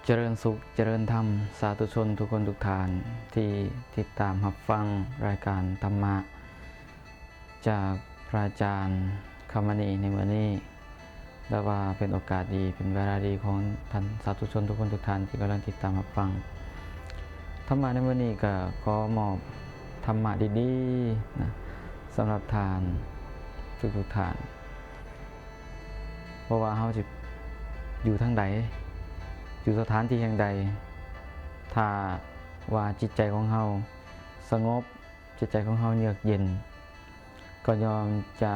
ຈະເລີນສຸກ ຈະເລີນທຳ ສາທຸຊົນທຸກຄົນທຸກທ່ານ ທີ່ຕິດຕາມຮັບຟັງລາຍການທຳມະຈາກພະອາຈານຄຳມະນີໃນມື້ນີ້. ແລະວ່າເປັນໂອກາດດີ ເປັນເວລາດີຂອງທ່ານສາທຸຊົນທຸກຄົນທຸກທ່ານທີ່ກຳລັງຕິດຕາມຮັບຟັງທຳມະໃນມື້ນີ້. ກໍຂໍມອບທຳມະດີໆນະ ສຳລັບທ່ານທຸກໆທ່ານ. ບໍ່ວ່າເຮົາຊິຢູ່ທາງໃດ ຢູ່ສະຖານທີ່ແຫ່ງໃດ, ຖ້າວ່າຈິດໃຈຂອງເຮົາສະຫງົບ, ຈິດໃຈຂອງເຮົາເຍືອກເຢັນ, ກໍຍ່ອມຈະ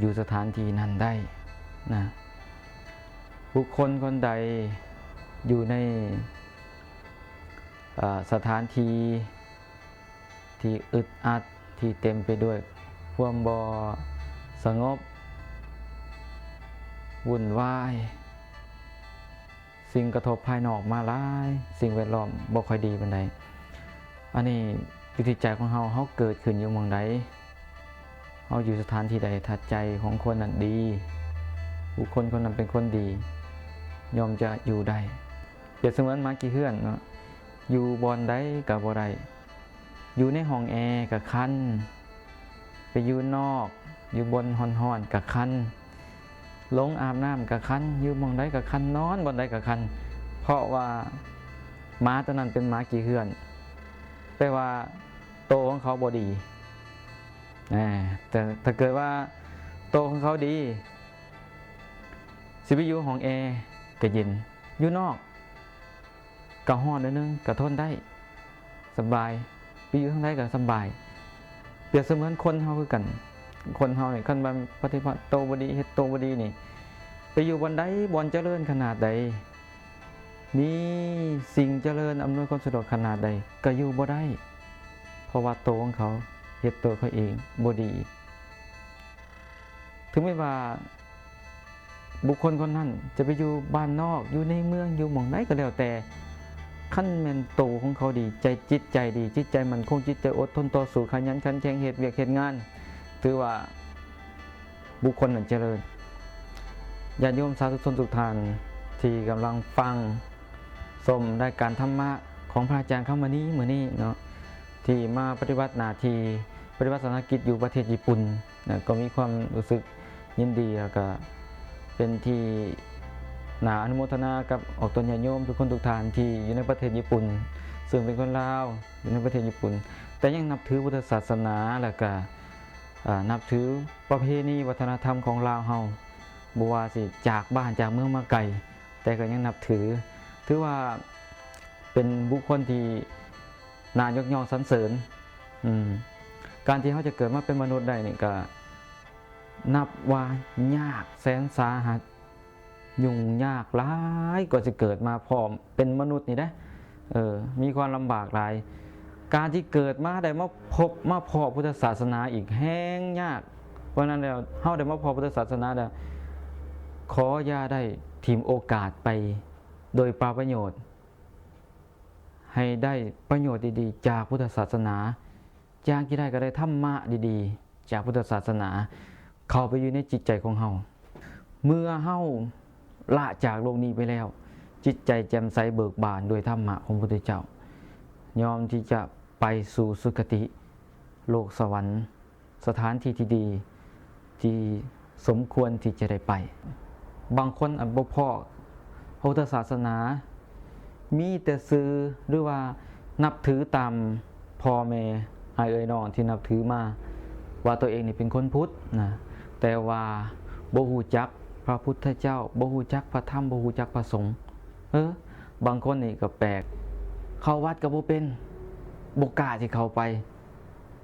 ຢູ່ສະຖານທີ່ນັ້ນໄດ້ນະ. ບຸກຄົນຄົນໃດຢູ່ໃນ ເອີ ສະຖານທີ່ ທີ່ອຶດອັດ, ທີ່ເຕັມໄປດ້ວຍຄວາມບໍ່ສະຫງົບ, ວຸ່ນວາຍ, ສິ່ງກະທົບພາຍນອກມາຫຼາຍ, ສິ່ງແວດລ້ອມບໍ່ຄ່ອຍດີປານໃດ. ອັນນີ້ຢູ່ທີ່ໃຈຂອງເຮົາ, ເຮົາເກີດຂຶ້ນຢູ່ໝ່ອງໃດ, ເຮົາຢູ່ສະຖານທີ່ໃດ, ຖ້າໃຈຂອງຄົນນັ້ນດີ, ບຸກຄົນຄົນນັ້ນເປັນຄົນດີ, ຍ່ອມຈະຢູ່ໄດ້. ປຽບສະເໝືອນໝາຂີ້ເຮືອນເນາະ, ຢູ່ບ່ອນໃດກໍບໍ່ໄດ້, ຢູ່ໃນຫ້ອງແອກໍຄັນ, ໄປຢູ່ນອກ, ຢູ່ບ່ອນຮ້ອນໆກໍຄັນ, ລົງອາບນ້ຳກໍຄັນ, ຢູ່ໝ່ອງໃດກໍຄັນ, ນອນບ່ອນໃດກໍຄັນ, ເພາະວ່າໝາຕົວນັ້ນເປັນໝາຂີ້ເຮືອນ, ແປວ່າໂຕຂອງເຂົາບໍ່ດີ. ແຕ່ຖ້າເກີດວ່າໂຕຂອງເຂົາດີ, ຊິໄປຢູ່ຫ້ອງແອກໍເຢັນ, ຢູ່ນອກ ກໍຮ້ອນໜ້ອຍໜຶ່ງ ກໍທົນໄດ້ ສະບາຍ, ໄປຢູ່ທາງໃດກໍສະບາຍ. ປຽບສະເໝືອນຄົນເຮົາຄືກັນ, ຄົນເຮົານີ້ ຄັນວ່າປະຕິບັດໂຕບໍ່ດີ, ເຮັດໂຕບໍ່ດີນີ້, ໄປຢູ່ບ່ອນໃດ, ບ່ອນຈະເລີນຂະໜາດໃດ, ມີສິ່ງຈະເລີນອຳນວຍຄວາມສະດວກຂະໜາດໃດ, ກໍຢູ່ບໍ່ໄດ້, ເພາະວ່າໂຕຂອງເຂົາ ເຮັດໂຕເຂົາເອງບໍ່ດີ. ເຖິງແມ່ນວ່າ ບຸກຄົນຄົນນັ້ນຈະໄປຢູ່ບ້ານນອກ, ຢູ່ໃນເມືອງ, ຢູ່ໝ່ອງໃດກໍແລ້ວແຕ່, ຄັນແມ່ນໂຕຂອງເຂົາດີ, ໃຈ, ຈິດໃຈດີ, ຈິດໃຈໝັ້ນຄົງ, ຈິດໃຈອົດທົນຕໍ່ສູ້, ຂະຫຍັນຂັນແຂງ, ເຮັດວຽກເຮັດງານ, ຖືວ່າບຸກຄົນນັ້ນຈະເລີນ. ຍາດໂຍມສາທຸຊົນທຸກທ່ານທີ່ກຳລັງຟັງຊົມລາຍການທຳມະຂອງພະອາຈານຄຳມະນີມື້ນີ້ເນາະ, ທີ່ມາປະຕິບັດໜ້າທີ່, ປະຕິບັດສາສະໜະກິດຢູ່ປະເທດຍີ່ປຸ່ນນະ, ກໍມີຄວາມຮູ້ສຶກ ຍິນດີ ແລ້ວກະເປັນທີ່ໜ້າອະນຸໂມທະນາກັບອອກຕົນຍາດໂຍມທຸກຄົນທຸກທ່ານທີ່ຢູ່ໃນປະເທດຍີ່ປຸ່ນ, ເຊິ່ງເປັນຄົນລາວຢູ່ໃນປະເທດຍີ່ປຸ່ນ, ແຕ່ຍັງນັບຖືພຸດທະສາສະໜາ ແລ້ວກະ ເອີ ນັບຖືປະເພນີວັດທະນະທຳຂອງລາວເຮົາ, ບໍ່ວ່າຊິຈາກບ້ານຈາກເມືອງມາໄກ, ແຕ່ກໍຍັງນັບຖື, ຖືວ່າເປັນບຸກຄົນທີ່ໜ້າຍົກຍ້ອງສັນເສີນ. ອືມ ການທີ່ເຮົາຈະເກີດມາເປັນມະນຸດໄດ້ນີ້ ກໍນັບວ່າຍາກແສນສາຫັດ, ຫຍຸ້ງຍາກຫຼາຍ ກວ່າຊິເກີດມາພ້ອມເປັນມະນຸດນີ້ເດ້. ເອີ ມີຄວາມລຳບາກຫຼາຍ. ການທີ່ເກີດມາໄດ້ມາພົບມາພໍ້ພຸດທະສາສະໜາອີກແຮງຍາກ. ເພາະນັ້ນແລ້ວ ເຮົາໄດ້ມາພໍ້ພຸດທະສາສະໜາແລ້ວ, ຂໍຢ່າໄດ້ຖິ້ມໂອກາດໄປໂດຍເປົ່າປະໂຫຍດ, ໃຫ້ໄດ້ປະໂຫຍດດີໆຈາກພຸດທະສາສະໜາ, ຢ່າງທີ່ໃດກໍໄດ້ທຳມະດີໆຈາກພຸດທະສາສະໜາ ເຂົ້າໄປຢູ່ໃນຈິດໃຈຂອງເຮົາ. ເມື່ອເຮົາລະຈາກໂລກນີ້ໄປແລ້ວ, ຈິດໃຈແຈ່ມໃສເບີກບານດ້ວຍທຳມະຂອງພະພຸດທະເຈົ້າ, ຍອມທີ່ຈະໄປສູ່ສຸຄະຕິ ໂລກສະຫວັນ, ສະຖານທີ່ທີ່ດີ ທີ່ສົມຄວນທີ່ຈະໄດ້ໄປ. ບາງຄົນອາດບໍ່ພໍ້ ພະພຸດທະສາສະໜາ, ມີແຕ່ຊື່ ຫຼືວ່ານັບຖືຕາມພໍ່ແມ່ ອ້າຍເອື້ອຍນ້ອງທີ່ນັບຖືມາ ວ່າຕົວເອງນີ້ເປັນຄົນພຸດນະ, ແຕ່ວ່າບໍ່ຮູ້ຈັກພະພຸດທະເຈົ້າ, ບໍ່ຮູ້ຈັກພະທຳ, ບໍ່ຮູ້ຈັກພະສົງ. ເອີ ບາງຄົນນີ້ກໍແປກ, ເຂົ້າວັດກໍບໍ່ເປັນ, ບໍ່ກ້າທີ່ເຂົ້າໄປ.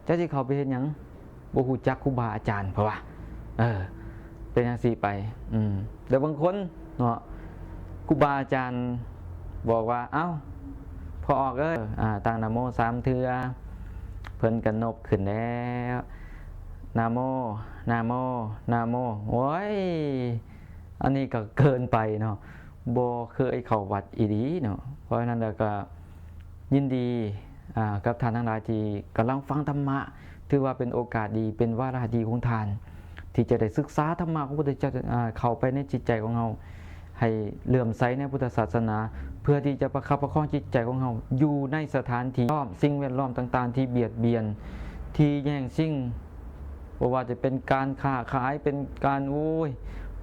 ຈັກຊິເຂົ້າໄປເຮັດຫຍັງ? ບໍ່ຮູ້ຈັກຄູບາອາຈານ ເພິ່ນວ່າ. ເອີ ເປັນຈັ່ງຊີ້ໄປ. ອືມ ແຕ່ບາງຄົນເນາະ ຄູບາອາຈານບອກວ່າ ເອົ້າ ພໍ່ອອກເອີຍ ອາ ຕັ້ງນະໂມສາມເທື່ອ, ເພິ່ນກໍນົບຂຶ້ນແລ້ວ ນະໂມ ນະໂມ ນະໂມ. ໂອ້ຍ ອັນນີ້ກໍເກີນໄປເນາະ, ບໍ່ເຄີຍເຂົ້າວັດອີ່ຫຼີເນາະ. ເພາະສະນັ້ນແລ້ວກໍຍິນດີ ອາ ກັບທ່ານທັງຫຼາຍທີ່ກຳລັງຟັງທຳມະ, ຖືວ່າເປັນໂອກາດດີ, ເປັນວາລະດີຂອງທ່ານ ທີ່ຈະໄດ້ສຶກສາທຳມະຂອງພະພຸດທະເຈົ້າ ອາ ເຂົ້າໄປໃນຈິດໃຈຂອງເຮົາ, ໃຫ້ເຫຼື້ອມໃສໃນພຸດທະສາສະໜາ ເພື່ອທີ່ຈະປະຄັບປະຄອງຈິດໃຈຂອງເຮົາ ຢູ່ໃນສະຖານທີ່ ລ້ອມ ສິ່ງແວດລ້ອມຕ່າງໆ ທີ່ບຽດບຽນ ທີ່ແຍ່ງຊິງ ບໍ່ວ່າຈະເປັນການຄ້າຂາຍ ເປັນການ ໂອ້ຍ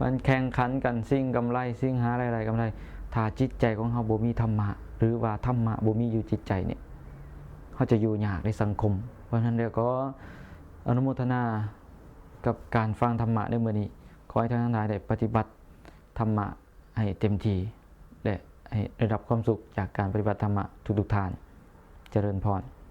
ມັນແຂ່ງຂັນກັນ ຊິງກຳໄລ ຊິງຫາລາຍໄດ້ກຳໄລ. ຖ້າຈິດໃຈຂອງເຮົາບໍ່ມີທຳມະ ຫຼືວ່າທຳມະບໍ່ມີຢູ່ຈິດໃຈນີ້ ເຮົາຈະຢູ່ຍາກໃນສັງຄົມ. ເພາະສະນັ້ນແລ້ວກໍອະນຸໂມທະນາກັບການຟັງທຳມະໃນມື້ນີ້. ຂໍໃຫ້ທ່ານທັງຫຼາຍໄດ້ປະຕິບັດທຳມະໃຫ້ເຕັມທີ່ ແລະ ໃຫ້ໄດ້ຮັບຄວາມສຸກຈາກການປະຕິບັດທຳມະທຸກໆທ່ານ. ຈະເລີນພອນ.